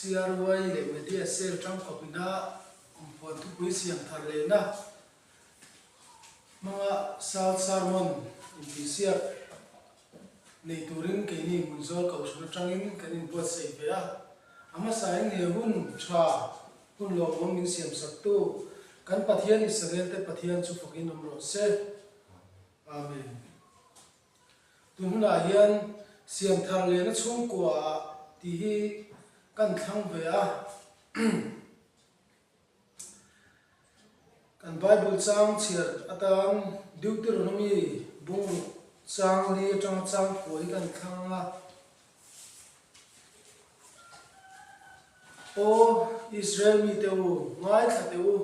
CRY leh Media Cell tangkawpina kumpuan thupui siam thar lehna hmanga South Sermon intihsiak nei turin keini Hmunzawl Kohhran atangin kan inbuatsaih ve a. A hmasain he hun tha hun lawmawm min siamsaktu kan Pathian Israel te Pathian chu fakin awm rawh se. Amen. Tun hunah hian siam thar lehna chhungkua ah tih hi kan thlang ve a. Kan Bible chang chhiar atan Deuteronomy bungruk chang li atanga chang phuah hi kan thlang a. Aw Israel mite u, ngaithla teh u,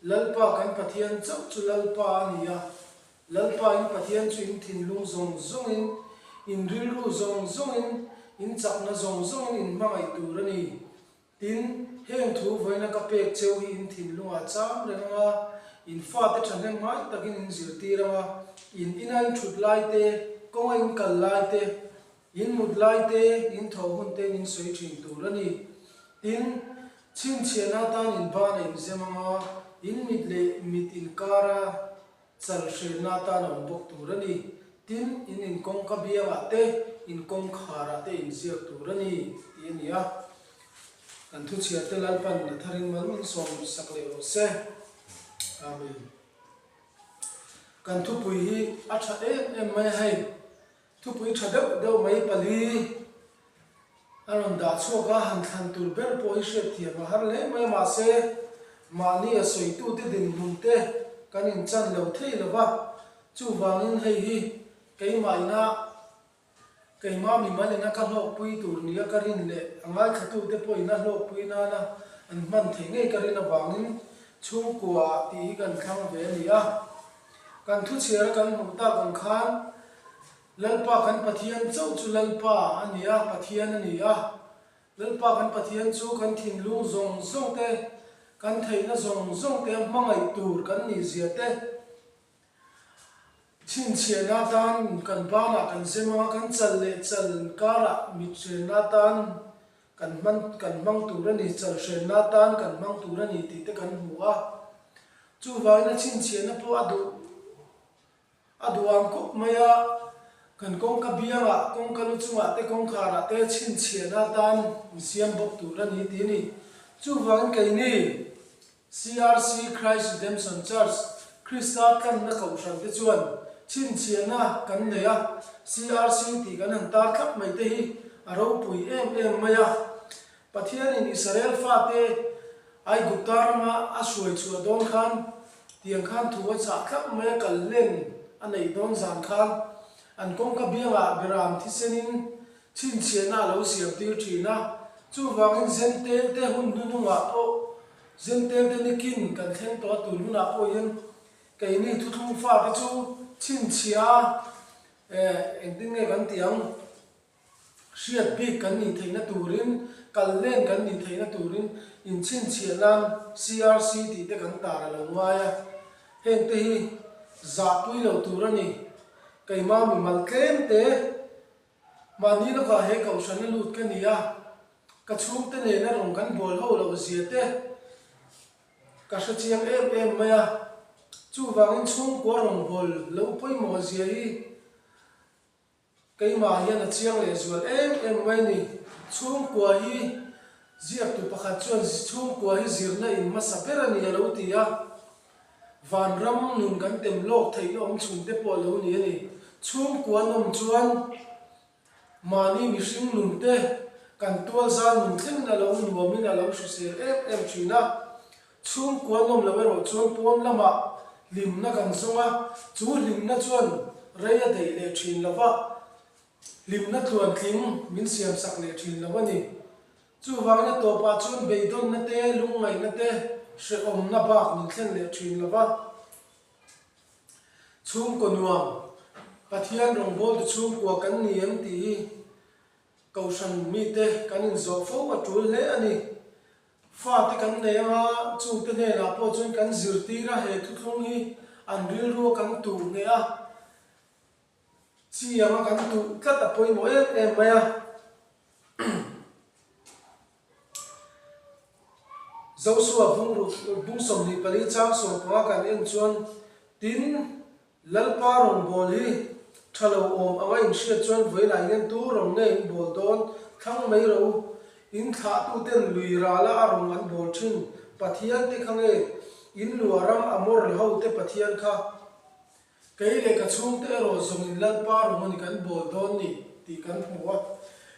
Lalpa kan Pathian chauh chu Lalpa a ni a, Lalpa in Pathian chu in thinlung zawng zawngin, in rilru zawng zawngin, in chakna zawng zawngin in hmangaih tur a ni. Tin, heng thu vawiina ka pek cheu hi in thinlungah cham reng ang a, in fate thahnem ngai takin in zirtir ang a, in ina in thut lai te, kawnga in kal lai te, In mut lai te, in thawh hun te min sawi thin tur a ni. Tin, chhinchhiahna atan in ban a inzem ang a, in mit leh mit inkara chal hrenna atan a awm bawk tur a ni. Tin, in inkawngka biangah te, in kawngkharah te inziak tur a ni, tih a ni a. Kan thuchhiar te Lalpan a tharin mal min sawm sak leh rawh se. Amen. Kan thupui hi a tha em em mai a hei. Thupui tha deuh deuh mai pali a rawn dah chhuak a, han thlan tur ber pawh hi hriatthiam a har hle mai a, mahse mahni a sawitute dinhmun te kan inchan lo thei lo va, chuvangin hei hi keimah ina keimah mimal ina ka hlawkpui tur nia ka rin leh a ngaithlatute pawh ina hlawkpui nana an hman theih ngei ka rin avangin chhungkua tih hi kan thlang ve a ni a. Kan thuchhiara kan hmuh tak ang khan Lalpa kan Pathian chauh chu Lalpa a ni a, Pathian a ni a. Lalpa kan Pathian chu kan thinlung zawng zawng te, kan theihna zawng zawng te hmangaih tur kan nih zia te, chhinchhiahna atan kan banah kan zem ang a, kan chal leh chal karah mit hrenna atan kan hman kan hmang tur a ni, chal hrenna atan kan hmang tur a ni tih te kan hmu a. Chuvangin a chhinchhiahna pawh a duh a duham khawp mai a, kan kawngka biangah, kawngka lu chungah te, kawngkharah te chhinchhiahna atan insiam bawk tur a ni tih a ni. Chuvangin keini CRC, Christ Redemption Church, Krista tlanna kohhran te chuan chhinchhiahna kan nei a, CRC tih kan han tar thlap mai te hi a ropui em em mai a. Pathianin Israel fate Aigupta rama a hruai chhuah dawn khan tiang khan thu a chah thlap mai a, kal hlen a neih dawn zan khan an kawngka biangah beram thisenin chhinchhiahna a lo siam tir thin a. Chuvangin Zentel te hun hnuhnungah pawh Zentel te nikin kan thleng tawh a, tun hunah pawh hian keini thuthlung fate chu chhinchhiah a engtin nge kan tih ang? Hriat bik kan nih theihna turin, kal len kan nih theihna turin inchhinchhiah nan CRC tih te kan tar a lo ngai a. Heng te hi zahpui lo tur a ni. Keimah mimal tlem te mahni lawkah he kohhran a lut ka ni a, ka chhungte nena rawn kan bual ho loh zia te ka hre chiang em em mai a. Chuvangin chhungkua rawngbâwl lo pawimawh zia hi Keimah hian a chiang leh zual em em mai ni. Chhungkua hi ziaktu pakhat chuan chhungkua hi zirna in hmasa ber a ni a lo ti a. Vanram nun kan tem lawk theihna awm chhun te pawh a lo ni a ni. Chhungkua an awm chuan mahni mihring nun te kan tualzal nun thlengin a lo nuamin a lo hrisel em em thin a. Chhungkua nawm loh erawh chuan pawn lamah hlimna kan zawng a, chu hlimna chuan rei a daih leh thin lo va, hlimna tluantling min siamsak leh thin lo a ni. Chuvangin a tawpah chuan beidawnna te, lungngaihna te, hrehawmna bak min thlen leh thin lo va. Chhungkaw nuam, Pathian rawngbawltu chhungkua kan ni em tih hi Kohhran mite kan inzawh fo a tul hle a ni. Fate kan nei anga chungte hnenah pawh chuan kan zirtir a, he thuthlung hi an rilru a kan tuh hneh a, chi anga kan tuh tlat a pawimawh em em mai a. Josua bung ruk bung 24 chang 15 kan en chuan, Tin, Lalpa rawngbâwl hi ṭha lo awm anga in hriat chuan vawiinah hian tu rawng nge in bâwl dawn thlang mai rawh u. In thlahtuten lui râla a rawng an bâwl ṭhin Pathian te kha nge in luah ram Amor hote Pathian kha? Kei leh ka chhungte erawh zawngin Lalpa rawng a ni kan bâwl dawn ni tih kan hmu a.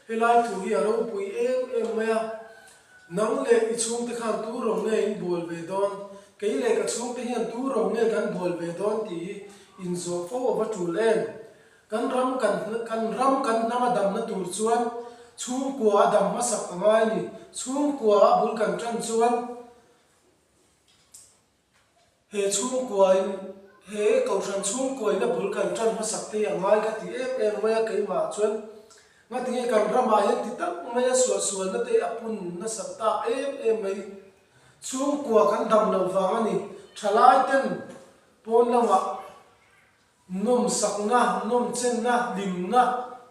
Helai thu hi a ropui em em mai a. Nang leh i chhungte khan tu rawng nge in bawl ve dawn? Kei leh ka chhungte hian tu rawng nge kan bawl ve dawn tih hi inzawh fo a va tul em? Kan ram kan kan ram kan hnam a damna tur chuan chhungkua a dam hmasak a ngai a ni. Chhungkua a bul kan tan chuan He chhungkuain, he Kohhran chhungkuain a bul kan tan hmasak te hi a ngai ka ti em em mai a, keimah chuan ngatinge kan ramah hian ti tak mai a suahsualna te a pun nasat tak em em mai. Chhungkua kan dam loh vang a ni, thalai ten pawn lamah Nawmsakna, nawmchenna, hlimna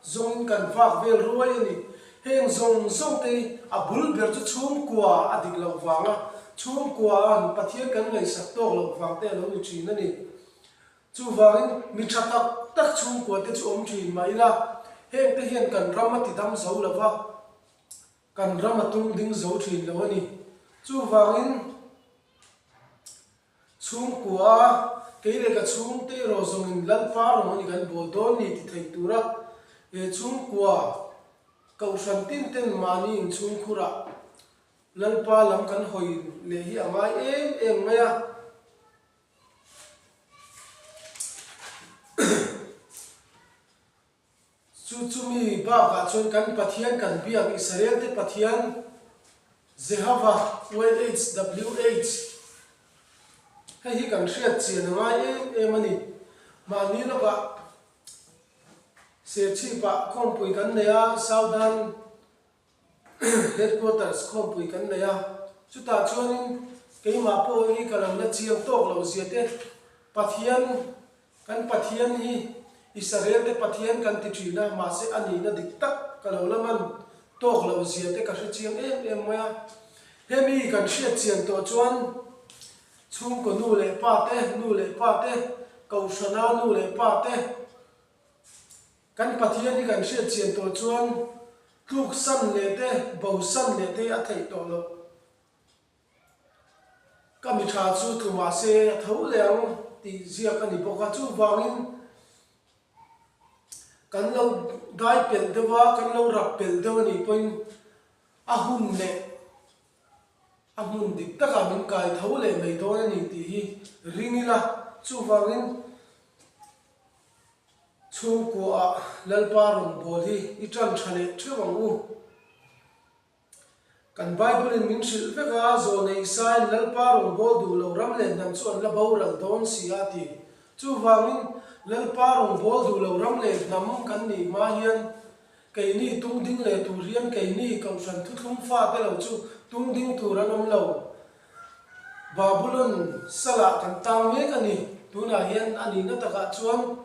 zawngin kan vak vel ruai a ni. Heng zawng zawng te hi a bul ber chu chhungkua a dik loh vanga chhungkua'n Pathian kan ngaihsak tawk loh vang te a lo ni thin a ni. Chuvangin mi tha tak tak chhungkua te chu awm thin mah ila, heng te hian kan ram a ti dam zo lo va, kan ram a tung ding zo thin lo a ni. Chuvangin. Chhungkua, kei leh ka chhungte erawh zawngin Lalpa rawng a ni kan bawl dawn ni ti thei tura he chhungkua Kohhran tin ten mahni inchhungkhurah Lalpa lam kan hawi leh hi a ngai em em mai a. Chu chumi bakah chuan kan Pathian kan biak Israel te Pathian Jehovah, YHWH, hei hi kan hriat chian a ngai em em a ni. Mahni lawkah Serchhipah khawmpui kan nei a, Southern Headquarters khawmpui kan nei a, chutah chuanin keimah pawh hi ka lo la chiang tawk loh zia te, Pathian, kan Pathian hi Israel te Pathian kan ti thin a, mahse a nihna dik tak ka lo la man tawk loh zia te ka hre chiang em em mai a. Hemi kan hriat chian tawh chuan chhungkaw nu leh pa te, nu leh pa te, Kohhrana nu leh pa te, Kan Pathian hi kan hriat chian tawh chuan tluk san leh te, bo san leh te hi a theih tawh loh. Ka mi tha chu tlu mah se a tho leh ang tih ziak a ni bawk a, chuvangin kan lo dai pelh deuh a, kan lo rap pelh deuh a nih pawhin a hun leh a hmun dik takah min kai tho leh mai dawn a ni tih hi ring ila, chuvangin Chhungkuaah Lalpa rawngbâwl hi i ṭan ṭha leh ṭheuh ang u. Kan Bible-in min hrilh vek a, Zawlnei Isaia'n Lalpa rawngbâwl duh lo ram leh hnam chu an la boral dâwn si a ti. Chuvângin, Lalpa rawngbâwl duh lo ram leh hnam kan nih hma hian keini tung ding leh tûr hian keini Kohhran thuthlung fate lo chu tung ding tûr an awm lo. Babulon salah kan tang mek a ni. Tunah hian a nihna takah chuan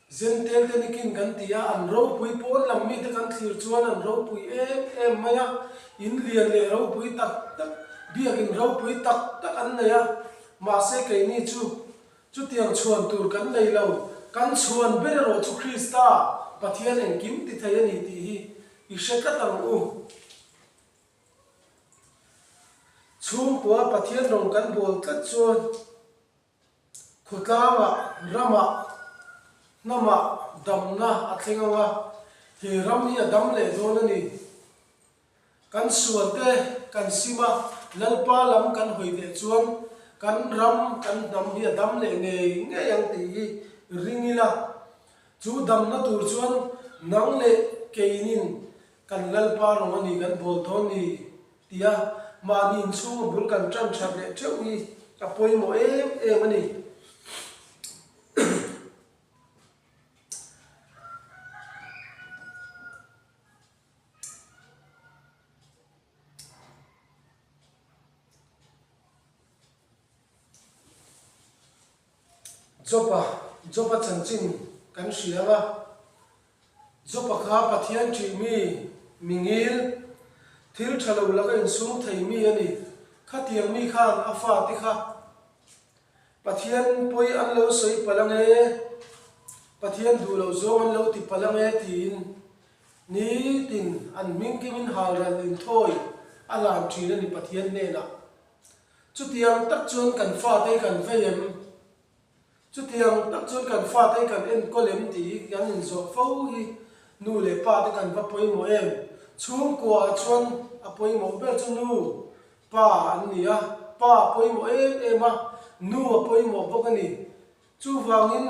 Zentel te nikin kan ti a, an ropui pawn lam mite kan thlir chuan an ropui em em mai a, in lian leh ropui tak tak, biakin ropui tak tak an nei a, mahse keini chu chutiang chhuan tur kan nei lo, kan chhuan ber erawh chu Krista, Pathian engkim ti thei a ni tih hi i hre tlat ang u. Chhungkua Pathian rawng kan bawl tlat chuan khawtlangah, ramah, hnamah damna a thleng ang a, he ram hi a dam leh dawn a ni. Kan sualte kan sim a, Lalpa lam kan hawi leh chuan kan ram, kan hnam hi a dam leh ngei ngei ang tih hi ring ila. Chu damna tur chuan nang leh keinin Kan Lalpa rawng a ni kan bawl dawn ni tia mahni inchhunga bul kan tan that leh theuh hi a pawimawh em em a ni. Job-a, Job-a chanchin kan hria ang a. Job-a kha Pathian ṭih mi, mi ngil, thil ṭha lo laka insum thei mi a ni. Khatiang mi khan a fate kha Pathian pawi an lo sawi palh ang e, Pathian duh loh zawng an lo ti palh ang e tiin nitin an hming kimin halral inthawi a hlan thin a ni Pathian hnenah. Chutiang tak chuan kan fate hi kan vei em? Chutiang tak chuan kan fate hi kan enkawl em tih hi kan inzawh fo hi nu leh pa te kan va pawimawh em? Chhungkuaah chuan a pawimawh ber chu nu, pa an ni a, pa a pawimawh em em a, nu a pawimawh bawk a ni. Chuvangin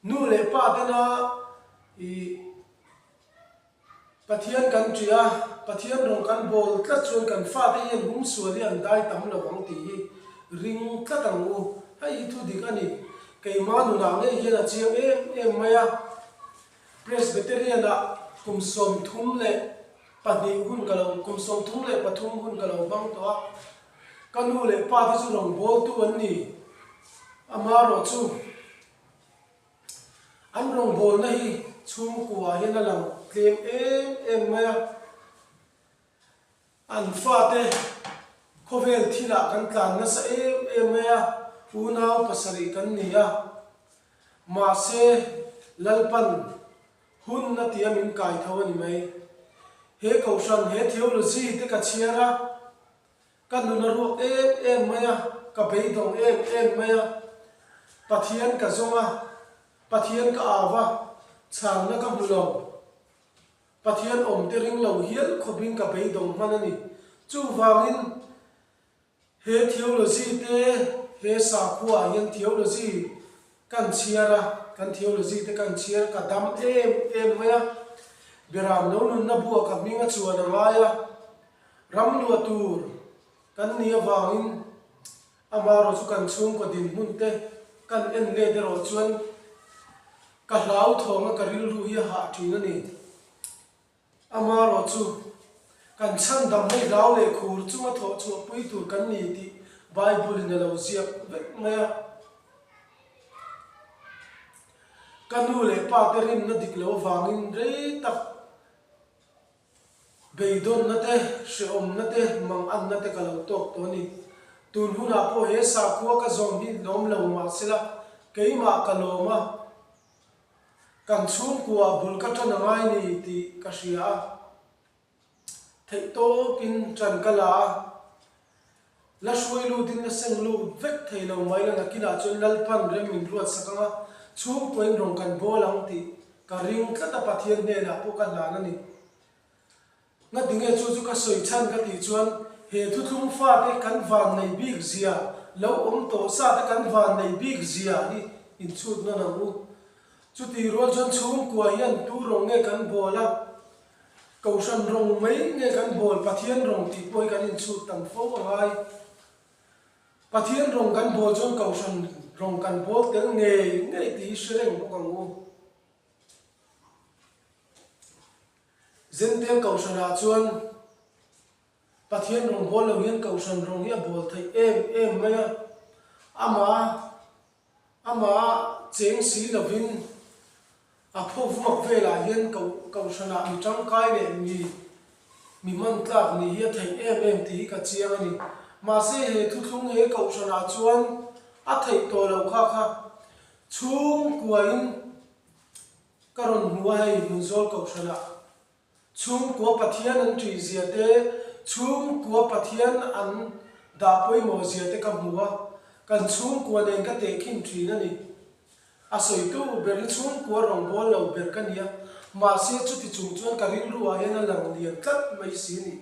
nu leh pa tena ih Pathian kan ṭih a, Pathian rawng kan bawl tlat chuan kan fate hian humsual hi an dai tam lo ang tih hi ring tlat ang u. Hei hi thu dik a ni. Keimah nunah ngei hian a chiang em em mai a. Presbyterian-ah kum 32 hun ka lo, kum 33 hun ka lo hmang tawh a. Ka nu leh pa te chu rawngbawltu an ni. Amaherawhchu. An rawngbawlna hi chhungkua hian a lang tlem em em mai a, an fate khawvel thilah kan tlan nasa em em mai a, unau pasarih kan ni a, mahse Lalpan hun a tia min kai tho a ni mai. He kohhran, he theology te ka chhiar a, Ka nun a ruak em em mai a, ka beidawng em em mai a. Pathian ka zawng a, Pathian ka au a, chhanna ka hmu lo. Pathian awmte ring lo hial khawpin ka beidawng hman a ni. Chuvangin he theology te, he sakhua ah hian theology kan chhiar a, kan theology te kan chhiar ka dam em em mai a. Beram lo nunna buah ka hming a chuan a ngai a. Ram luah tur kan nih avangin amaherawh chu kan chhungkaw dinhmun te kan en let erawh chuan ka hlauthawng a ka rilru hi a hah thin a ni. Amaherawh chu kan chhandam hei hlau leh khur chunga thawh chhuah pui tur kan ni tih Bible in a lo ziak vek mai a. Ka nu leh pa te rinna dik lo avangin rei tak Beidawnna te, hrehawmna te, manganna te ka lo tawk tawh a ni. Tun hunah pawh he sakhua ka zawm hi lawm lo mah sela, keimah ka lawm a, kan chhungkuaah bul ka ṭan a ngai ni tih ka hria a, theihtawpin ṭan ka la a, La hruai lutin la seng lut vek thei lo mai la nakinah chuan Lalpan rem min ruat sak ang a, chhungkuain rawng kan bawl ang tih ka ring tlat a Pathian hnenah pawh ka hlan a ni. Ngatinge chu chu ka sawi chhan ka tih chuan he thuthlung fate kan van nei bik zia, lo awm tawh sa te kan van nei bik zia hi inchhut nawn ang u. Chutih rual chuan chhungkua hian tu rawng nge kan bawl a, Kohhran rawng mai nge kan bawl Pathian rawng tih pawh hi kan inchhut tam fo a ngai. Pathian rawng kan bawl chuan Kohhran rawng kan bawl tel ngei ngei tih hi hre reng bawk ang u. Zenteng Kohhranah chuan Pathian rawng bawl lo hian Kohhran rawng hi a bawl theih em em mai a, amah Amah cheng si lovin a phaw vuak velah hian kohhranah mi tangkai leh mi mi hman tlak nih hi a theih em em tih hi ka chiang a ni. Mahse he thuthlung he kohhranah chuan a theih tawh loh kha kha chhungkuain ka rawn hmu a hei Hmunzawl kohhranah. Chhungkua Pathian an ṭih zia te, chhungkua Pathian an dah pawimawh zia te ka hmu a, kan chhungkua nen ka tehkhin ṭhin a ni. A sawitu ber hi chhungkua rawngbâwl lo ber ka ni a, mahse chuti chung chuan ka rilru ah hian a lang lian tlat mai si a ni.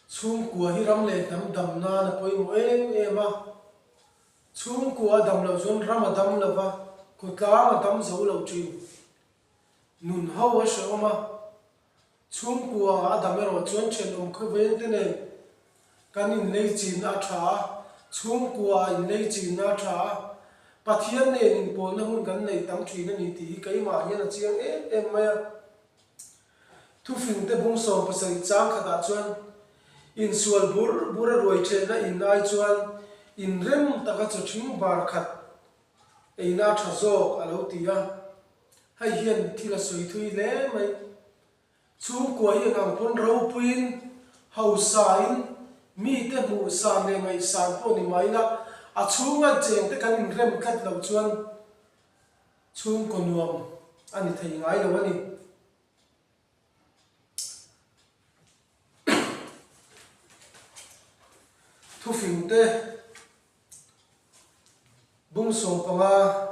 Chhungkua hi ram leh hnam dam nan a pawimawh em em a, chhungkua a dam loh chuan ram a dam lo va, khawtlang a dam zo lo thin. Nun ho a hrehawm a, chhungkua a dam erawh chuan thenawm khawveng te nen kan inlei chinna a tha a, chhungkua a inlei chinna a tha a, Pathian nen inpawlna hun kan nei tam thin a ni tih hi keimah hian a chiang em em mai a. Thufingte bung 17 chang khatah chuan insual bur bur a ruai thenna in ai chuan inrem taka chaw thing bar khat eina tha zawk a lo ti a, hei hian thil a sawi thui hle mai. Chhungkua hi eng ang pawn ropuiin, hausain, mite hmuhsan leh ngaihsan pawh ni mai ila, a chhunga chengte kan inrem tlat loh chuan chhungkaw nuam a ni thei ngai lo a ni. Thufingte bung 15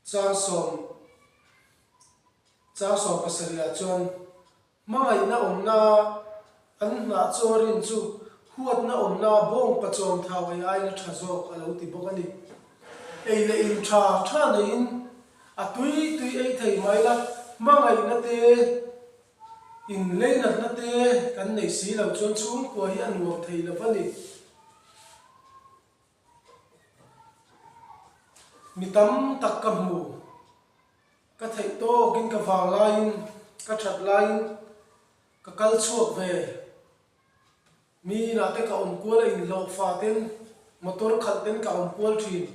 chang sawm chang 17 ah chuan hmangaihna awmna an hnah chaw rin chu huatna awmna bawng pachawm thau ei aiin a tha zawk a lo ti bawk a ni. Ei leh in tha tha neiin a tui tui ei thei mai la, hmangaihna te, in leinatna te kan nei si lo chuan chhungkua hi a nuam thei lo va ni. Mi tam tak ka hmu, ka theih tawkin ka vang laiin, ka that laiin ka kal chhuak ve. Mi inah te ka awm kual a inhlawh fa ten motor khalh ten ka awm kual thin.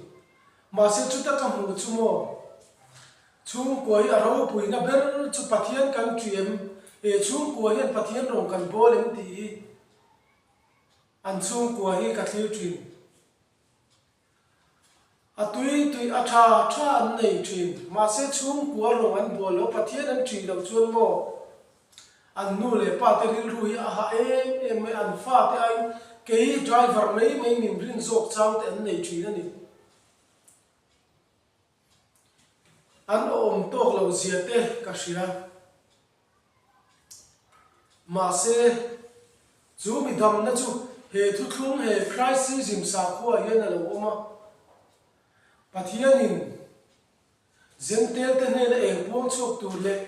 Mahse chuta ka hmuh chu maw? Chhungkua hi a ropuina ber chu Pathian kan ṭi em? He chhungkua hian Pathian rawng kan bawl em tih hi an chhungkua hi ka thlir thin. A tui tui a tha tha an nei thin. Mahse chhungkua rawng an bual lo, Pathian an ṭih loh chuan maw an nu leh pa te rilru hi a hah em em mai, an fa te aiin kei driver mai mai min rin zawk chang te an nei thin a ni. An awm tawk loh zia te ka hria. Mahse, chu mi damna chu he thuthlung he Christism sakhua hian a lo awm a. Pathianin Zentelte hnena eng puang chhuak tur leh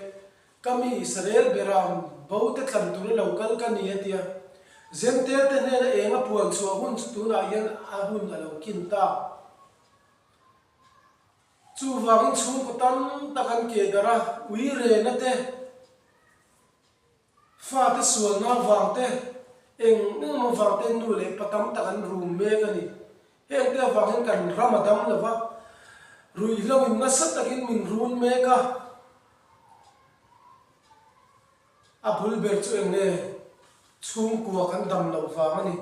ka mi Israel beram bo te tlan tura lo kal ka ni a tia. Zentelte hnena eng a puan chhuah hun chu tunah hian a hun a lo kin ta. Chuvangin chhungkaw tam tak an keh darh a, ui rena te, fate sualna avang te, eng eng avang te nu leh pa tam tak an rum mek a ni. Hengte avangin kan ram a dam lo va, ruihhlo in nasa takin min run mek a. A bul ber chu eng nge? Chhungkua kan dam loh vang a ni.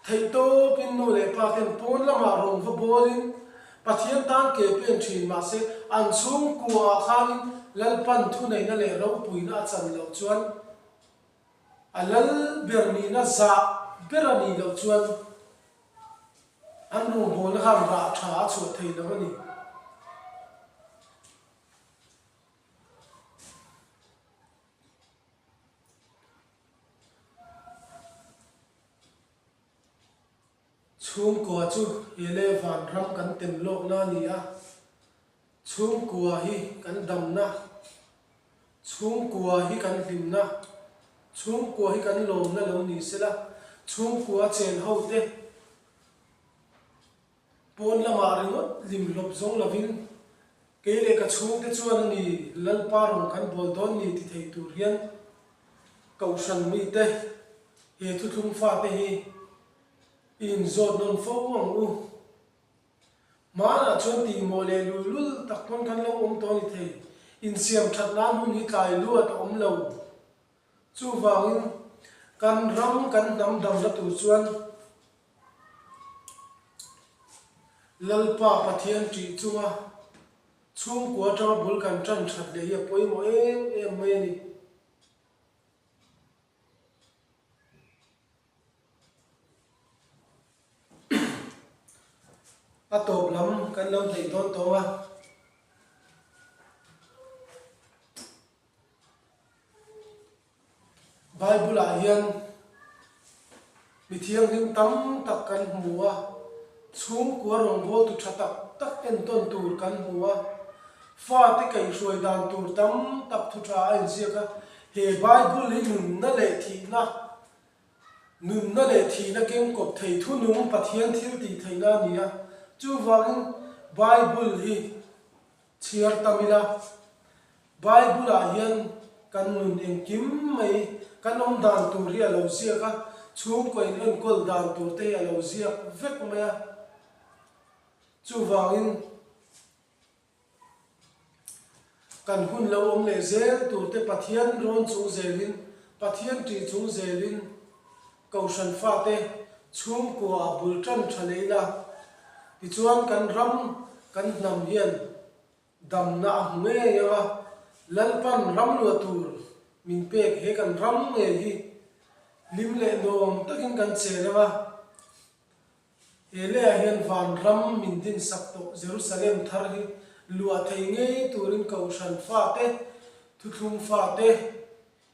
Theihtawpin nu leh pa ten pawn lamah rawn va bawlin Pathian tan ke pen thin mahse an chhungkuaah khanin Lalpan thuneihna leh ropuina a chan loh chuan a lal ber nihna zah ber a nih loh chuan an rawngbawlna khan rah tha a chhuah thei lo a ni. Chhungkua chu he leh vanram kan tem lawkna a ni a, chhungkua hi kan damna, chhungkua hi kan hlimna, chhungkua hi kan lawmna lo ni sela, chhungkua chen ho te Pawn lamah ringawt lim hlawp zawng lovin kei leh ka chhungte chuan a ni Lalpa rawn kan bawl dawn ni ti thei tur hian Kohhran mite he thuthlung fate hi i inzawt nawn fo ang u. Hmanah chuan tihmawh leh lulul tak pawn kan lo awm tawh a ni thei. Insiam that nan hun hi tlai luat a awm lo. Chuvangin kan ram kan hnam damna tur chuan Lalpa Pathian ṭih chunga chhungkua aṭanga bul kan ṭan ṭhat leh hi a pawimawh em em mai a ni. A tawp lam kan lo hneih dawn tawng a. Bible-ah hian mi thianghlim tam tak kan hmu a, chhungkua rawngbawltu tha tak tak entawn tur kan hmu a, fate kaihhruai dan tur tam tak thu tha a inziak a, he Bible hi nunna leh thihna, nunna leh thihna kengkawp thei thunung Pathian thil tih theihna a ni a, chuvangin Bible hi Chhiar tam ila, Bible-ah hian kan nun engkim mai, kan awm dan tur hi a lo ziak a, chhungkaw in enkawl dan tur te hi a lo ziak vek mai a. Chuvangin. Kan hun lo awm leh zel turte Pathian rawn chung zelin, Pathian ṭih chung zelin Kohhran fate chhungkua bul ṭan ṭha leh ila, tichuan kan ram, kan hnam hian damna a hmu ngei ang a, Lalpan ram luah tur min pek he kan ram ngei hi hlim leh nuam takin kan chen ang a. He leiah hian van ram min dinsak tawh Jerusalem thar hi luah thei ngei turin Kohhran fate, thuthlung fate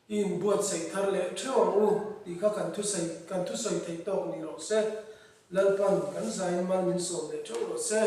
i inbuatsaih thar leh theuh ang u tih kha kan thusawi kan thusawi theih tawk ni rawh se. Lalpan kan zaiin mal min sawm leh theuh rawh se.